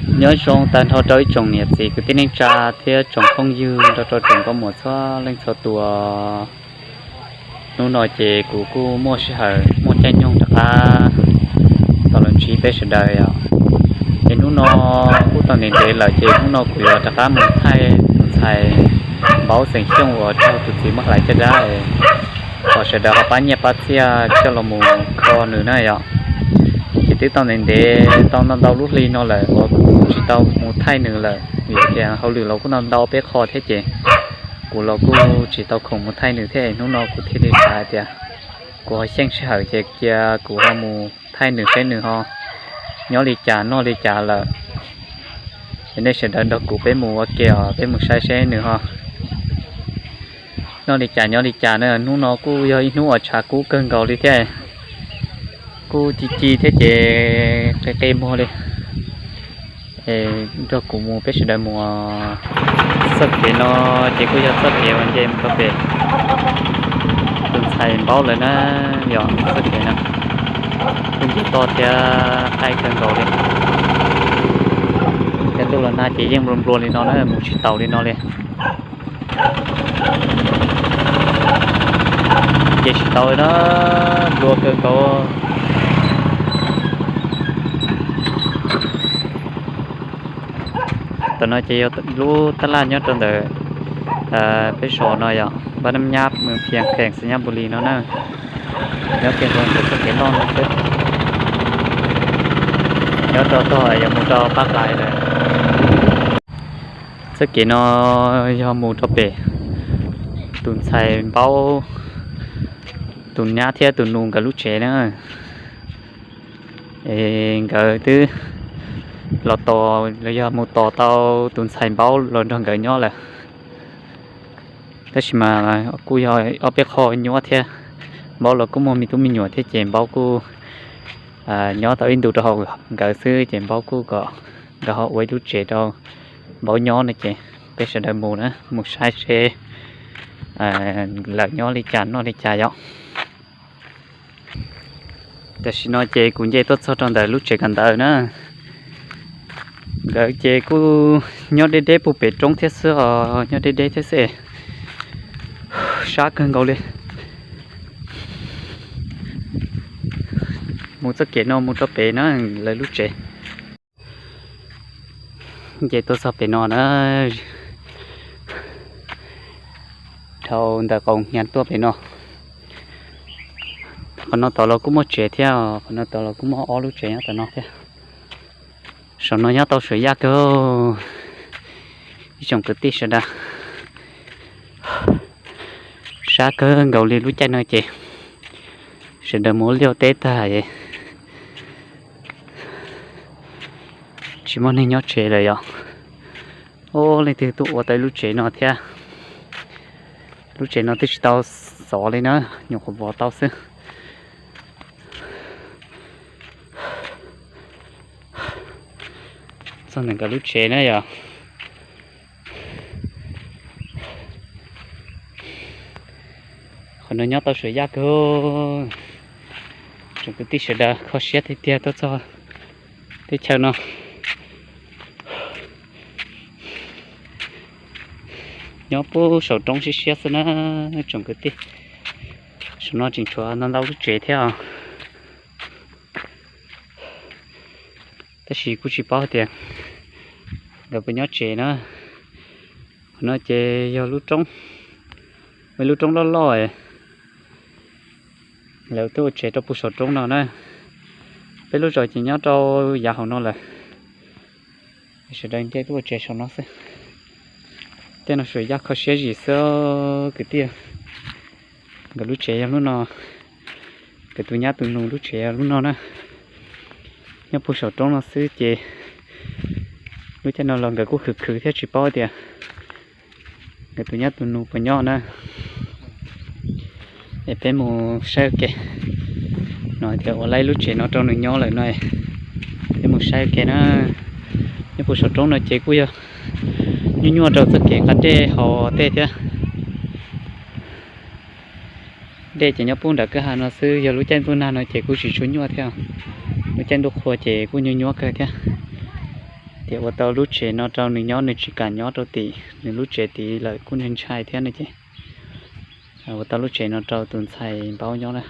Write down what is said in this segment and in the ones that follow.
Nyob zoo tag nrho rau ib tsoom niam txiv kwv tij neej tsa thiab tsoom phooj ywg nrog rau tsoom nkauj muam txhua leej txhua tus. Hnub no ces kuv kuj muaj sij hawm muaj caij nyoog rov qab tau los ntsib peb sawv daws os. Ces hnub no kuj tau ntev ntev lawm ces hnub no kuv yuav rov qab mus thaij tus ntxhais Npaub xeem Xyooj uas raug tus txiv muab hlais caj dab, kom sawv daws ho pab nyiaj pab txiaj coj los mus kho nws na yom. Ces twb tau ntev ntev tau ntau ntau lub hli no lawm uas kuv tsis tau mus thaij nws lawm vim tias hauj lwm los kuj ntau ntau peb qho thiab ces kuv los kuj tsis tau khoom mus thaij nws thiab. Hnub no kuv thiaj li xav hais tias kuv ho xyeej sij hawm ces cia kuv ho mus thaij nws seb nws ho nyob li cas noj li cas lawm. Es nej sawv daws nrog kuv peb mus ua ke os, peb mus saib seb nws ho noj li cas nyob li cas na. Hnub no kuj yog ib hnub uas tshav kub kawg nkaus li thiab, kuj ci ci thiab ces qi qi muag li. Es nrog kuv mus peb sawv daws mus. Txoj kev no ces kuj yog txoj kev uas nce mus rau pem tus ntxhais Npaub lawm na yom. Txoj kev no kuj nce toj thiab qaij kawg nkaus li. Cov ntuj los nag ces yeej nplua nplua li no na, mus tsis taus li no li. Ces tsis tau na, nplua kawg nkaus. Tam no ces yog lub tab laj nyob rau ntawm peb zos no yog Npab Nab Nyab, Mws Phias Khees, Xas Nyab Npus Lis no na. Nyob kiag rau ntawm txoj kev loj no xwb, nyob rau tog yog mus rau Pab Lais lawm. Txoj kev no yog mus rau pem tus ntxhais Npaub tus nyab thiab tus nus nkawd lub tsev na. Es nkawd twb los tos los yog mus tos tau tus ntxhais Npaub los nrog nkawd nyob lawm. Tab sis mas kuj yog ob peb qho nyuaj thiab. Npaub los kuj muaj me tub me nyuam thiab ces Npaub kuj nyob tau ib ntus rau hauv nkawd xwb ces Npaub kuj kom nkawd ho ua ib lub tsev rau Npaub nyob no ces peb sawv daws mus na, mus saib seb lawv nyob li cas noj li cas yom. Tam sim no ces kuv nce tuaj txog rau ntawm lub tsev kawm ntawv na. Nkawd ces kuj nyob deb deb puag pem roob thiab xwb os, nyob deb deb thiab xwb. Sab kawg nkaus li. Mus txoj kev no mus rau pem na, lawv lub tsev. Nce tuaj txog pem no na, dhau ntawm qau hnyiab tuaj pem no. Qhov no tod los kuj muaj tsev thiab, qhov no tod los kuj muaj ob lub tsev nyob tom no thiab. Saum no nyob tau suam yaj kawg, ib tsoom kwv tij sawv daws. Sab kawg nkaus li lub caij no ces sawv daws mus ua liaj ua teb tag, tsis muaj neeg nyob tsev lawm yom. Ua leej twg tuaj ua tau ib lub tsev no thiab. Lub tsev no twb tsis tau xov li na, nyuam qhuav vov tau xwb. Txog ntawm nkawd lub tsev na yom. Qhov no nyob tau suam yaj kawg. Tsoom kwv tij sawv daws kho siab tiag tiag tuaj txog teb chaws no. Nyob puag saum roob siab siab xwb na tsoom kwv tij. Saum no tseem tshuav ntau ntau lub tsev thiab os. Tab sis kuj tsis paub hais tias nkawd puas nyob tsev na. Qhov no ces yog lub roob, lub roob loj loj. Lawv twb ua tsev rau puag saum roob no na. Peb lub zos ces nyob rau yav hauv no lawm. Sawv daws nce tuaj ua tsev saum no xwb. Tej no suam yaj kho siab zim xwb kwv tij. Nkawd lub tsev yog lub no, nkawd tus nyab tus nus lub tsev yog lub no na. Nyob puag saum roob no xwb ces lub caij no los nkawd kuj khwv khwv thiab tsis paub tias nkawd tus nyab tus nus puas nyob na. Es peb mus saib ua ke. No tias ua laib lub tsev no rau nws nyob lawm no, peb mus saib ua ke na. Nyob puag saum roob no ces kuj yog nyuaj nyuaj rau txoj kev nqa dej haus tej thiab. Dej ces nyob puag nram kwj ha no xwb, yog lub caij ntuj nag no ces kuj tsis tshua nyuaj thiab. Lub caij ntuj qhua ces kuj nyuaj nyuaj kawg thiab. Tias ua tau lub tsev no rau nws nyob, nws tsis kam nyob rau tim nws lub tsev tid lawm, kuj ntshai ntshai thiab no ces ua tau lub tsev no rau tus ntxhais npaub nyob na.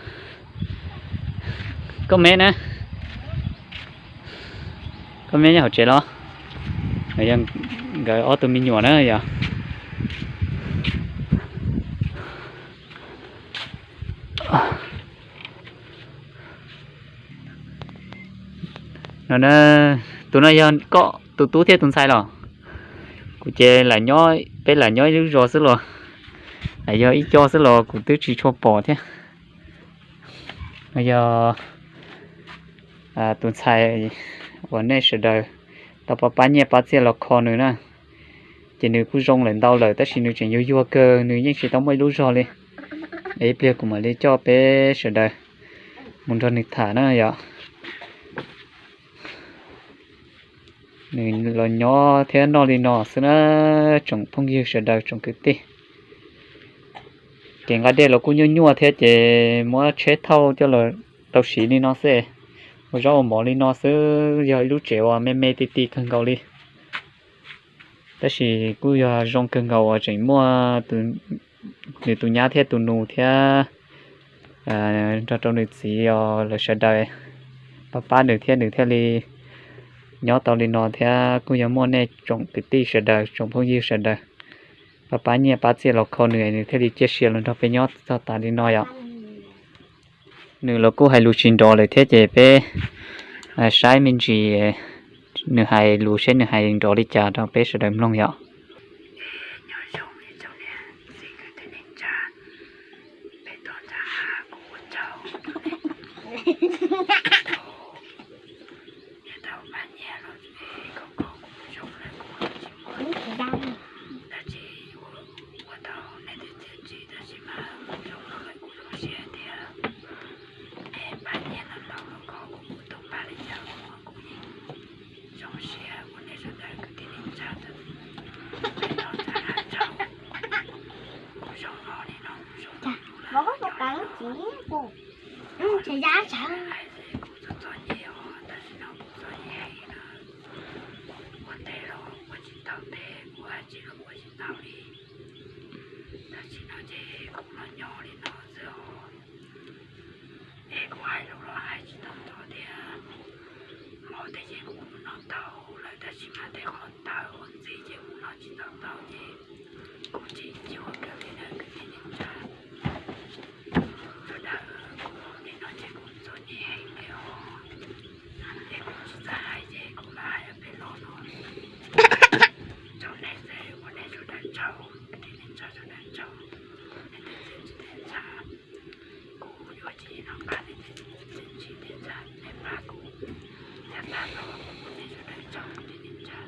Koj me na, koj me nyob hauv tsev los? Yog nkawd ob tug me nyuam na yog. No, tus no yog koj tus tub thiab tus ntxhais los? Kuv ces lam nyob, peb lam nyob ib lub zos xwb los, lam yog ib co xwb los kuv twb tsis tshua pom thiab. No yog tus ntxhais uas nej sawv daws tau pab pab nyiaj pab txiaj los kho nws na. Ces nws kuj zoo lawm ntau lawm tab sis nws tseem yuag yuag kawg, nws yeej tsis tau muaj ib lub zog li. Ib pliag kuv mam li coj peb sawv daws mus nrog nws tham na yom. Nws los nyob thiab noj li no xwb na, tsoom phooj ywg sawv daws tsoom kwv tij. Ces nqa dej los kuj nyuaj nyuaj thiab ces muab tsheb thauj coj los tau siv li no xwb. Ua zaub ua mov li no xwb, yog ib lub tsev uas me me ti ti kawg nkaus li. Tab sis kuj yog zoo kawg nkaus uas tseem muaj nws tus nyab thiab tus nus thiab nrog rau nws txiv os, lawv sawv daws pab pab nws thiab nws thiaj li nyob tau li no thiab kuj yog muaj nej tsoom kwv tij sawv daws tsoom phooj ywg sawv daws pab pab nyiaj pab txiaj los kho nws, nws thiaj li ciaj sia los nrog peb nyob txog tas li no yom. Nws los kuj hais lus tsis nrov lawm thiab ces peb saib me ntsis nws hais lus seb nws hais nrov li cas rau peb sawv daws mloog yom. Tab sis no ces kuv los nyob li no xwb os. Es kuv hais lus los hais tsis tau ntau thiab. Hmov tej ces kuv mus noj tau lawm tab sis mas tej qhov tawv qhov ntxiv ces kuv noj tsis tau ntau ces kuv tsis cuag kawg li na kwv tij neej tsa. Sawv daws, kuv mus li no ces kuv txom nyem heev li os. Es kuv tsis txawj hais ces kuv lam hais pem los no. Tsaug nej xwb, ua nej sawv daws tsaug, kwv tij neej tsa sawv daws tsaug. Nej tej txiv tsis tej tsa, kuv yuav tsis noj qab li, tsis tej tsa nej pab kuv, thiab pab los ua nej sawv daws tsaug kwv tij neej tsa.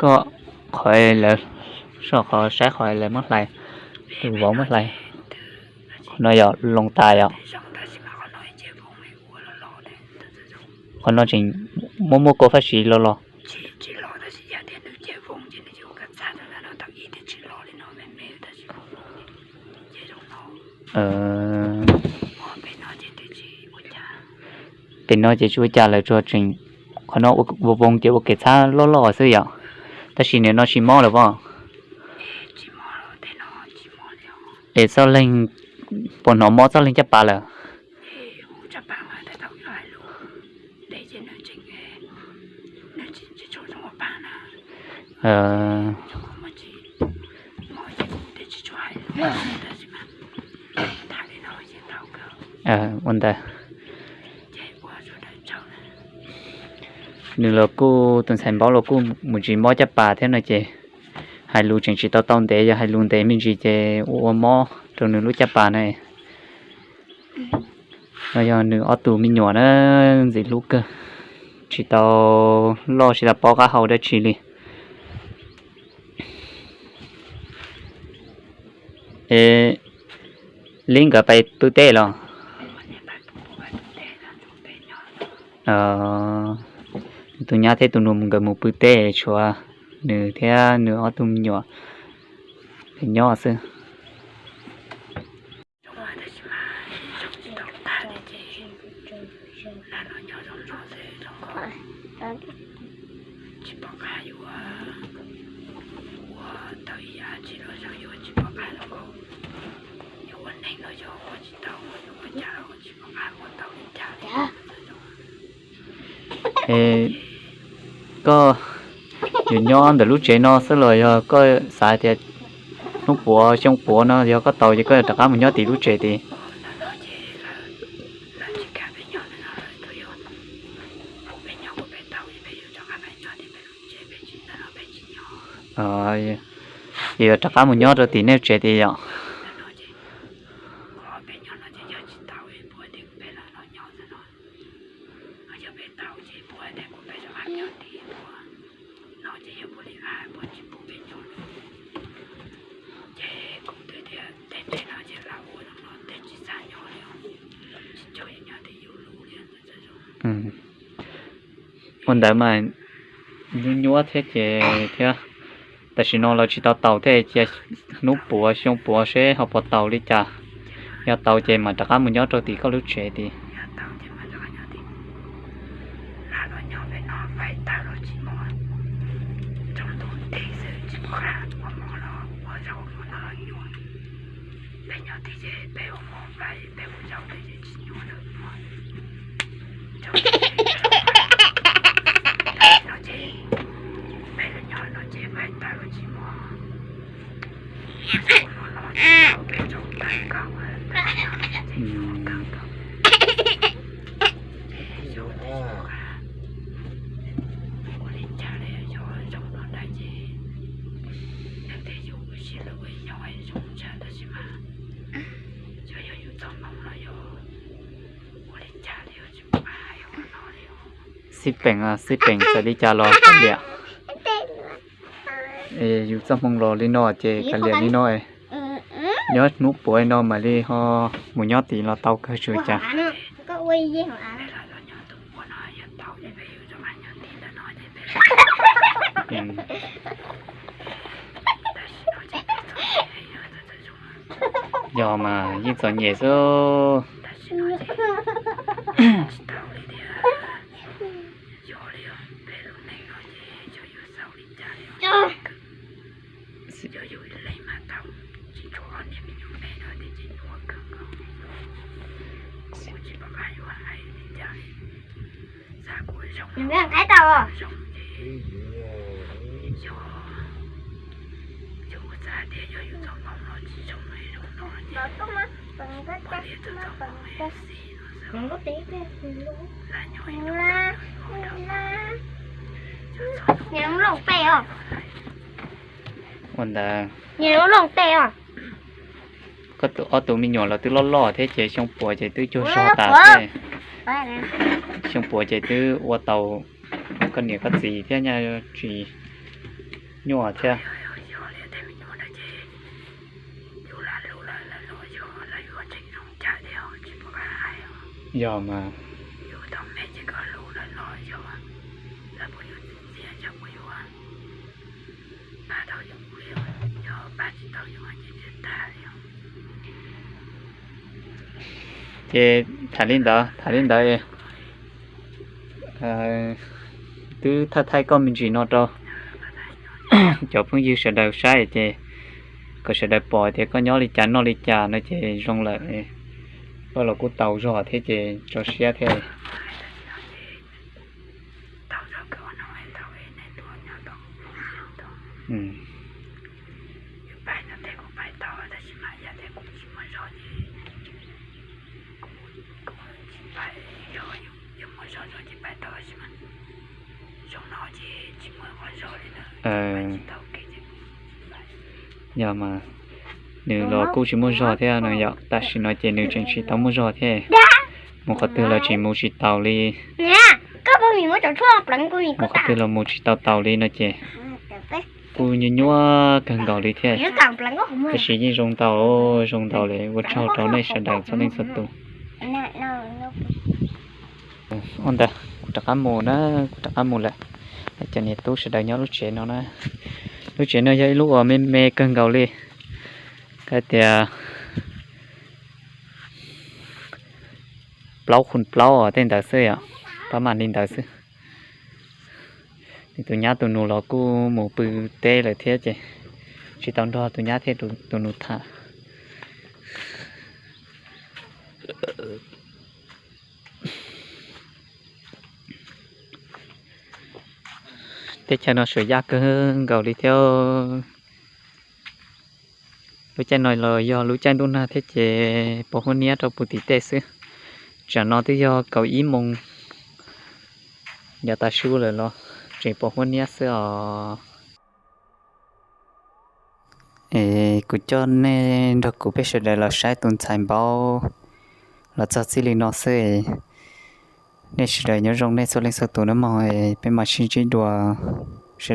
Koj qhov lawv, soj qhov saib qhov lawv muab hlais, tus vauv muab hlais, qhov no yog loo tas yom. Qhov no tseem muaj muaj kua fab siv los los. Pem no ces tsis ua cas lawm, tsuas tseem qhov no ua voos ces ua kev txhab loj loj xwb yom. Tab sis nim no tsis mob lawm pob? Es txoj leeg, puas hnov mob txoj leeg caj pas lawm? Ua ntawd. Nws los kuj, tus ntxhais npaub los kuj mus tsis mob caj pas thiab no ces hais lus tseem tsis tau tau ntev, yog hais lus ntev me ntsis ces ua ua mob rau nws lub caj pas na. No yog nws ob tug me nyuam na, ntxim hlub kawg, tsis tau loj tsis tau paub qab hau dab tsi li. Li nkawd pais pw teb los? Tus nyab thiab tus nus nkawd mus pw teb, tshuav nws thiab nws ob tug me nyuam nyob xwb. tsis pom qab yuav ua tau ib yam dab tsi los yog yuav tsis pom qab los yuav ua neeg los yog ua tsis tau, yuav ua cas los tsis pom qab ua tau li cas li. Koj yuav nyob ntawm lub tsev no xwb los yog koj xav tias hnub puav xyoo puav no yog koj tau ces koj yuav rov qab mus nyob tim lub tsev tid? Yuav rov qab mus nyob rau tim nej tsev tid yom? Ua ntawd mas nyuaj nyuaj thiab ces thiab, tam sim no los tsis tau taus thiab, cia hnub puav xyoo puav seb ho puas taus li cas. Yog taus ces mam rov qab mus nyob rau tim koj lub tsev tid. Xij peem, xij peem txawm li cas los kav liam. Yus txoj hmoo los li no ces kav liam li no. Nyob hnub puav no mam li ho mus nyob tid los tau kawg tsis ua cas. Yog mas yeej txom nyem xwb. Ua ntawd, koj ob tug me nyuam los twb loj loj thiab ces xyoo puav ces twb cuag zog tas thiab. Xyoo puav ces twb ua tau koj niam koj txiv thiab, nyaj tsis nyuaj thiab. Yog mas. Ces tham li ntawd, tham li ntawd, twb thaij thaij koj me ntsis no rau cov phooj ywg sawv daws saib ces kom sawv daws pom tias koj nyob li cas noj li cas no ces zoo lawm. Koj los kuj tau zog thiab ces tso siab thiab. Yog mas, nws los kuj tsis muaj zog thiab no yom, tam sim no ces nws tseem tsis tau muaj zog thiab. Mus qhov twg los tseem mus tsis taus li. Mus qhov twg los mus tsis tau taus li no ces kuj nyuaj nyuaj kawg nkaus li thiab. Tab sis yeej zoo ntau, zoo ntau li, ua tsaug rau nej sawv daws txhua leej txhua tus. Ua ntawd kuv rov qab mus na, kuv rov qab mus lawm. Cov niam tub sawv daws nyob lub tsev no na, lub tsev no yog ib lub uas me me kawg nkaus li. Hais tias plaub khu plaub tej ntawd xwb yom, pab mam li ntawd xwb. Tus nyab tus nus los kuj mus pw teb lawm thiab ces tsis tau nrog tus nyab thiab tus nus tham. Teb chaws no suam yaj kawg nkaus li thiab. Lub caij no los yog lub caij ntuj nag thiab ces pos huab niab rau puv tim tej xwb. Tsam no twb yog kaum ib moos yav tav su lawm los tseem pos huab niab xwb os. Es kuv coj nej nrog kuv peb sawv daws los saib tus ntxhais npaub los txog txij li no xwb. Nej sawv daws nyob zoo nej txhua leej txhua tus nawb mog, peb mam sib ntsib dua.